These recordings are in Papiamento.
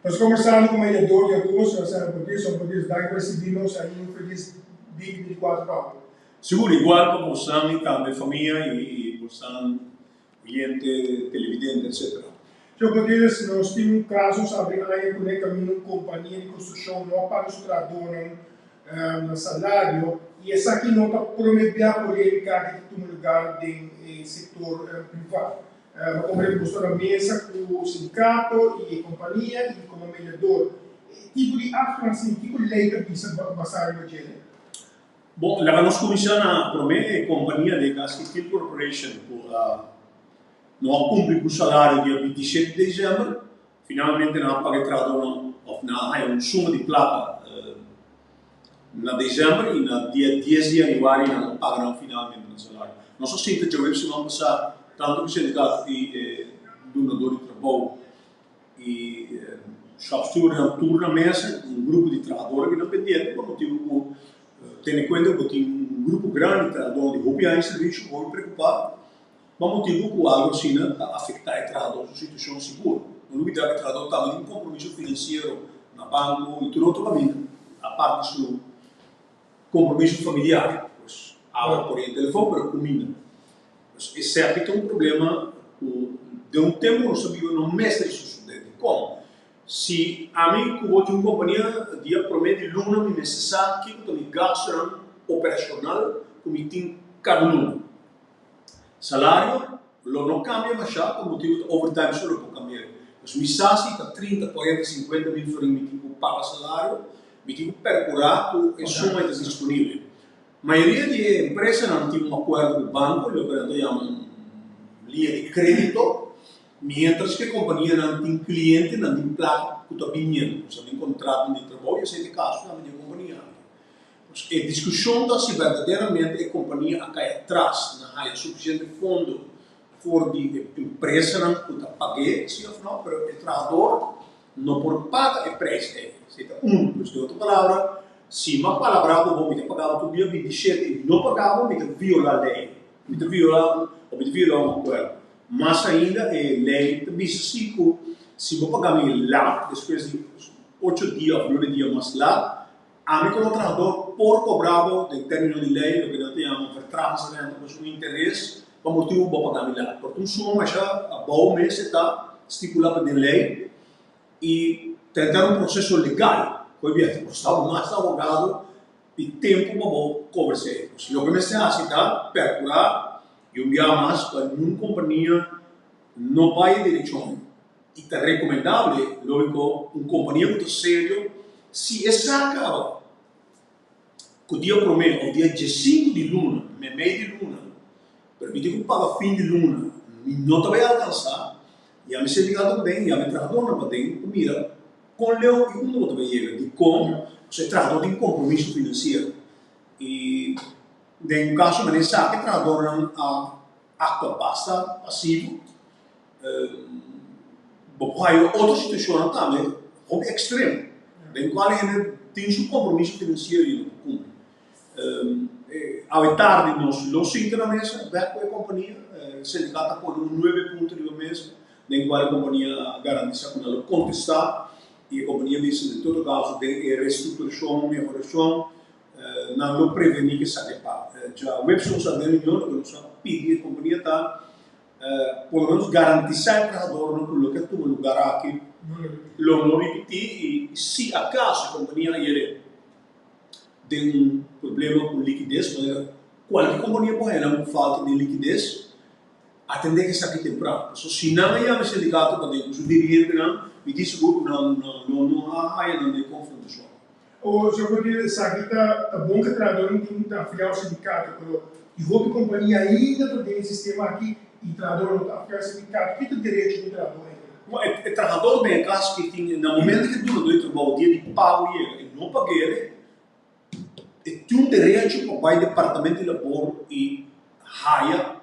Nos kombersando ku mediador di Aruba, señor Sam Portillo. Señor Portillo, danki pa risibi nos i un felis 2024 pa bo. Sigur, igual pa bosan i tambe famia i bosan oyente, televidente, etcetera. Señor Portillo, nos tin un kaso nos abri aña ku ne kaminda un kompania di konstrukshon no a paga su trahadónan nan salario i esaki no ta promé bia polémika aki ta tuma lugar den e sektor privá. Bo komprende ku bo sta na mesa ku sindikato i e kompania i komo mediador. E tipo di aktonan asina, kiko lei ta bisa basá riba dje? Bon, laga nos kuminsá na promé e kompania di Gasky Steel Corporation ku no a kumpli ku salario dia 27 di desèmber. Finalmente nan a paga e trahadónan òf nan a haña un suma di plaka na desèmber i na dia dies di yanüari nan a paga nan finalmente nan salario. Nos a sinta djaweps siman pasá tantu ku sindikato i e dunadó di trabou i shòpstewardnan tur na mesa, un grupo di trahadónan ku nan pendiente pa motibu ku tene kuenta ku bo tin un grupo grandi di trahadónan di hopi aña servisio hopi preokupá. Pa motibu ku algu asina ta afektá e trahadó su situashon sigur. No lubidá ku e trahadó tambe tin un kompromiso finansiero na banko i tur otro kaminda, aparte su kompromiso familiar, pues awa, koriente, telefòn, pero kuminda. Pues esaki ta un problema ku den un tempu ku nos ta biba no mester sosodé. Dikon? Si ami ku bo tin un kompania, dia promé di luna mi mester sa kiko ta mi gastunan operashonal ku mi tin kada luna. Salario lo no cambia masha pa motibo ta overtime so lo por cambia. Pues mi sa si ta 30, 40, 50 mil florin mi tin cu paga salario, mi tin cu percura cu e suma ei ta disponible. Mayoria di e empresanan tin un acuerdo cu banco, loke nan ta yama un liña di credito, mientras cu e companianan tin clientenan tin placa cu ta biniendo, pues nan tin contratonan di trabou y esei ta e caso tambe di e compania aki. Pues e diskushon ta si berdaderamente e kompania a kai atras na haya sufisiente fondo for di e empresanan ku ta pag'é si òf no, pero e trahador no por paga e preis ei. Esei ta unu. Pues den otro palabra, si mi a palabrá ku bo mi ta paga bo tur dia 27 i mi no paga bo, mi ta violá lei, mi ta violá òf mi ta violá un akuerdo. Mas ainda e lei ta bisa si ku si bo paga mi lat despues di ocho dia òf nuebe dia mas lat, Ami komo trahador por kobra bo den término di lei loke nan ta yama vertragingsrente, pues un interes pa motibu bo paga mi lat. Por ta un suma masha abou mes e ta stipulá pa den lei i ta entera un proseso legal ku e biaha ta kosta bo mas abogado i tempu pa bo kobra esei. Pues loke mester hasi ta perkurá i un biaha mas pa niun kompania no bai e direkshon. I ta rekomendable, lógiko, un kompania ku ta serio, si e sa kaba ku dia promé òf dia diesinku di luna, meimei di luna, pero mi tin ku paga fin di luna, mi no ta bai alkansá, yama e sindikato paden, yama e trahadónan paden pa mira kon leu i unda bo ta bai yega. Dikon? Pasobra e trahadó tin kompromiso finansiero. I den un kaso manera esaki e trahadónan a aktua basta pasivo. Bo por haya otro situacionnan tambe hopi extremo den cual e hende tin su compromiso financiero y no por cumpli. Awe tardi nos lo sinta na mesa bek cu e compania, e sindicato a pone un nuebe punto riba mesa den cual e compania a garantisa cu nan lo contesta y e compania bisa den todo caso den e restructuracion, mehoracion nan lo preveni cu esaki pa. Djaweps nos a den reunion loke nos a pidi e compania ta Por lo menos garantisá e trahadornan ku loke a tuma lugar aki lo no ripití i si akaso e kompania a yere den un problema ku likides, manera kualke kompania por haña nan ku falta di likides, atendé ku esaki tempran. Pasobra si nan a yama e sindikato pa den ku su dirigentenan, mi tin sigur ku nan lo no a haña nan den konfrontashon. O sea por di esaki ta ta bon ku e trahadornan tin ta afiliá un sindikato, pero di hopi kompania ainda ta den e sistema aki i trahador no ta afiliá un sindikato. Ki ta derecho di un trahador ei? Bo e trahador den e kas ki tin na momento ku e dunadó di trabou dia di pago yega e no pag'é, e tin un derecho pa bai departamento di labor i haya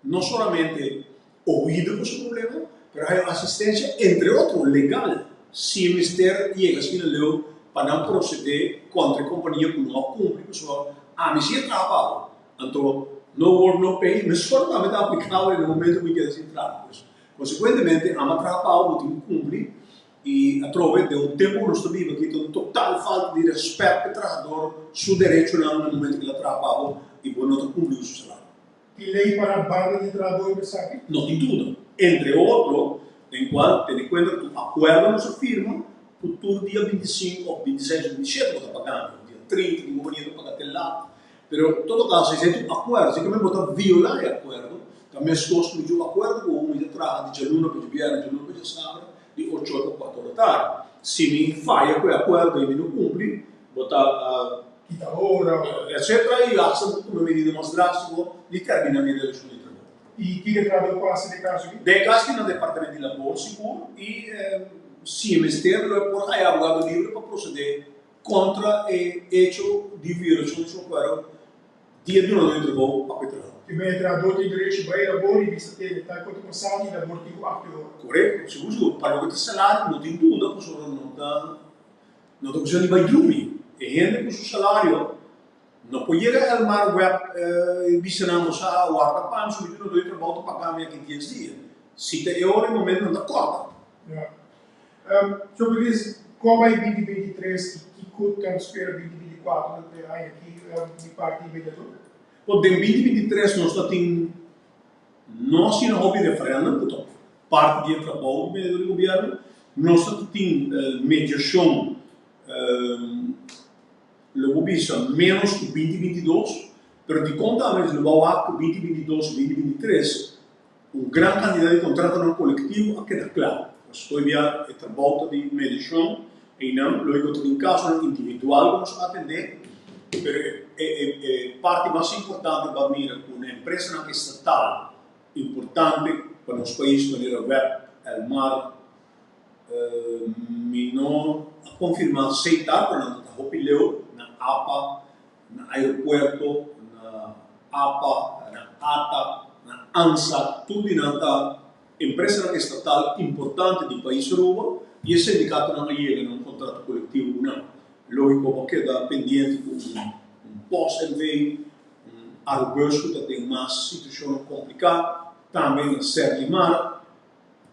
No solamente oido pa su problema, pero haya asistencia, entre otro legal, si mester yega asina leu pa nan procede contra e compania cu no a cumpli, pasobra ami si a traha pa bo, anto no work no pay, mesora tambe ta aplicabel na momento cu mi keda sin traha. Pues, consecuentemente, ami a traha pa bo, bo tin cu cumpli. I atrobe den un tempu ku nos ta biba aki ta un total falta di rèspèt pa e trahador su derechonan na momento ku el a traha pa bo i bo no ta kumpli ku su salario. Tin lei para banda di trahador pa esaki? No tin duda. Entre otro, den kual tene kuenta ku akuerdo nos a firma ku tur dia 25 òf 26 òf 27 bo ta pagando, òf dia 30 tin kompania ta paga te lat. Pero todo kaso esei ta un akuerdo, si keme bo ta violá e akuerdo, ta meskos ku mi tin un akuerdo ku mi ta traha di djaluna pa djabièrnè, djaluna pa djasabra, di ocho or pa kuater or tardi. Si mi faya ku e akuerdo i mi no kumpli, bo ta Kita ora o. Etcetera i hasta bo ta tuma medida mas drástiko di terminá mi relashon di trabou. I kiko e trabou ku hasi den kaso aki? Den kaso aki na departamento di labor sigur i si e mester lo e por haya abogado libre pa prosedé kontra e echo di violashon di su akuerdo Di e dunadó di trabou pa ku e trahadó. Di e trahadó tin derecho bai labor i bisa tene tal ku ta pasando i labor tin ku aktua ora. Korekto, sigur sigur. Pa loke ta salario no tin duda pasobra no ta no ta kuestion di bai drumi. E hende ku su salario no por yega Elmar web i bisa nan bo sa warda pa mi su mi dunadó di trabou ta paga mi aki dies dia. Si ta e ora e momento nan ta kòrta. Ya. Señor Pérez, kua bai 2023 i kiko ta spera 2024 e aña aki di parti di mediador? Bo, den 2023 nos ta tin no asina hopi referendum ku ta parti di e trabou di mediador di gobierno. Nos ta tin mediashon lo bo bisa menos ku 2022, pero dikon tambe lo bo a wak ku 2022 i 2023 Un gran kantidat di kontratonan kolektivo a keda kla. Pues hoy dia e trabou ta di mediashon einan. Lógiko ta tin kasonan individual ku nos atendé, pero e e parti mas importante bo a mira ku na empresanan estatal importante pa nos pais manera web, Elmar, mi no a konfirmá seita pero nan ta ta hopi leu na apa. Na aeropuerto, na apa, na ata, na ansa, tur di nan ta empresanan estatal importante di pais Aruba y e sindicatonan a yega na un contrato colectivo cu nan. Logico bo keda pendiente cu un Post NV, un Arubus cu ta den mas situacionnan complica, tambe na Serlimar,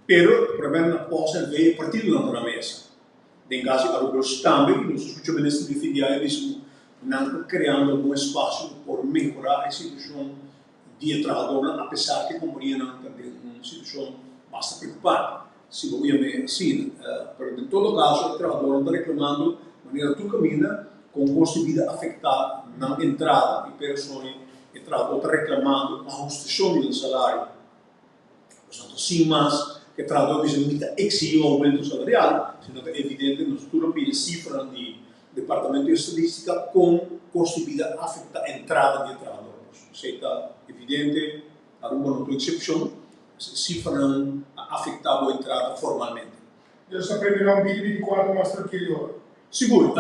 pero por ejemplo na Post NV e partidonan ta na mesa. Den caso di Arubus tambe y nos a scucha minister di fin di aña bisa cu nan ta creando algun espacio cu por mehora e situacion di e trahadornan a pesar cu e companianan ta den un situacion basta preocupante, si bo yam'e asina. Pero den todo caso e trahadornan ta reclamando manera tur caminda con costo di bida afecta nan entrada y pero e trahador ta reclamando ahustacion di nan salario. Pasobra sin mas ke trahador bisa mi ta exigi un aumento salarial, sino ta evidente nos tur a pidi cifranan di Departamento di Estadistica con costo di bida afecta entrada di e trahador. Esey ta evidente, Aruba no ta un excepcion, e cifranan a afecta bo entrada formalmente. Nos ta prende un bida 24 mas trankil ora. Sigur,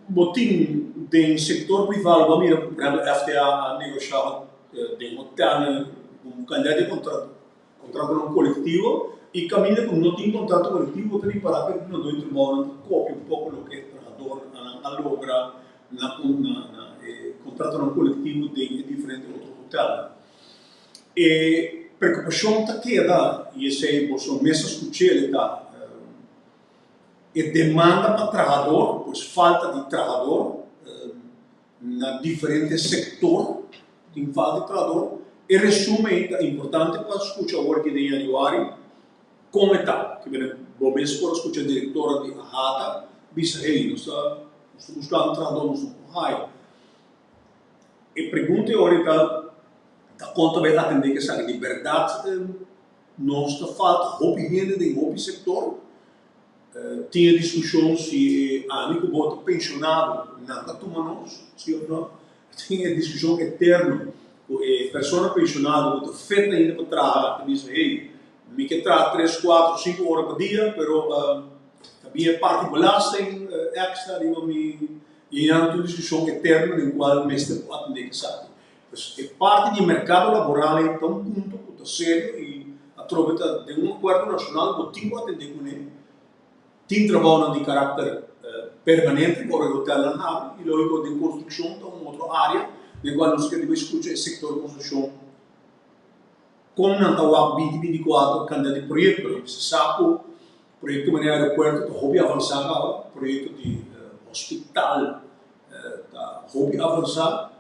bo tin den sector privado bo a mira cu por ehempel FTA a negocia den hotelnan un cantidad di contrato, contratonan colectivo y caminda cu no tin contrato colectivo bo ta ripara cu e dunador di trabounan ta copia un poco loke e trahadornan a logra na na e contratonan colectivo den e diferente otro hotelnan. E preocupacion ta keda y esey boso mes a scuch'el e ta e demanda pa trahador, pues falta di trahador na diferente sector tin falta di trahador. E resume ta importante pa scucha awor aki den januari con e ta. Bo mes por a scucha directora di AHATA bisa hey nos ta buscando trahador nos no por haya. E pregunta e ora ta, ta kon ta bai atendé ku esaki? Di bèrdat nos ta falta hopi hende den hopi sektor. Tin e diskushon si e ami ku bo ta penshonado nan ta tuma nos, si òf no. Tin e diskushon eterno ku e persona penshonado ku ta fit ainda pa traha ta bisa, hey, mi ke traha tres, kuater, sinku ora pa dia, pero ta bin e parti belasting èkstra riba mi. I einan ta un diskushon eterno den kual mester por atendé ku esaki. Pues e parti di merkado laboral ei ta un punto ku ta serio i atrobe ta den un akuerdo nashonal bo tin ku atendé kuné. Tin trabounan di karakter permanente ku ora e hotelnan habri i lógiko den konstrukshon ta un otro área den kual nos ke riba skucha e sektor konstrukshon kon nan ta wak 2024 kandidat di proyekto. Sa ku. Proyekto manera aeropuerto ta hopi avansá kaba, proyekto di hospital ta hopi avansá.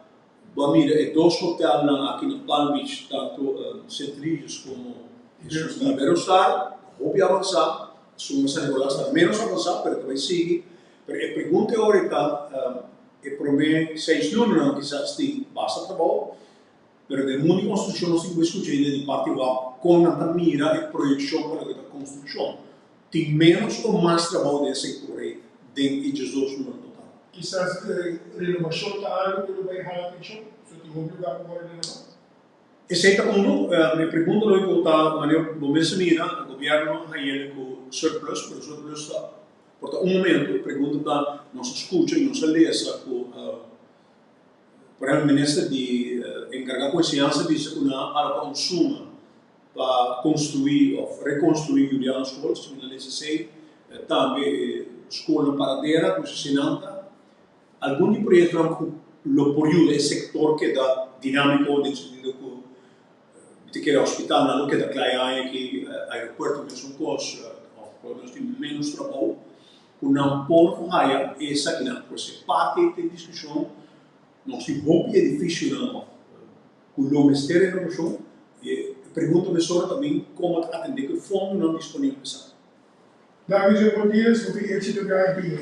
Bo a mira e dos hotelnan aki na Palm Beach, tantu St. Regis komo Iberostar, ta hopi avansá. Esun na San Nicolas ta ménos avansá, pero ta bai sigui. Pero e pregunta e ora ta, e promé seis lunanan kisas tin basta trabou, pero den mundu di konstrukshon nos tin ku bai skucha hende di parti wak kon nan ta mira e proyekshon pa loke ta konstrukshon. Tin ménos o mas trabou den e sektor ei den e 12 lunanan total? Kisas renovashon ta algu ku lo bai hala atenshon? So tin hopi lugá ku wòrdu renová? Esei ta unu. Mi pregunta lo ku ta manera bo mes a mira, gobièrnu a yega ku surplus, pero surplus ta por ta un momento. Pregunta ta, nos a skucha i nos a lesa ku por ehèmpel minister di enkargá ku enseñansa bisa ku nan a aloká un suma pa konstruí òf rekonstruí Juliana School, si mi no lesa esei, tambe e skolnan Paradera ku Sisinanta. Algun di proyektonan ku lo por yuda e sektor keda dinámiko den sentido ku mi ta kere hospitalnan lo keda kla e aña aki, aeropuerto mesun kos òf por lo menos tin ménos trabou ku nan por haya esakinan. Pues e parti den diskushon nos tin hopi edifisionan òf ku lo mester renovashon i e pregunta mesora ta bin komo ta atendé ku e fondonan disponibel pa esaki. Danki Señor Martinez, hopi éxito den aña ku bini.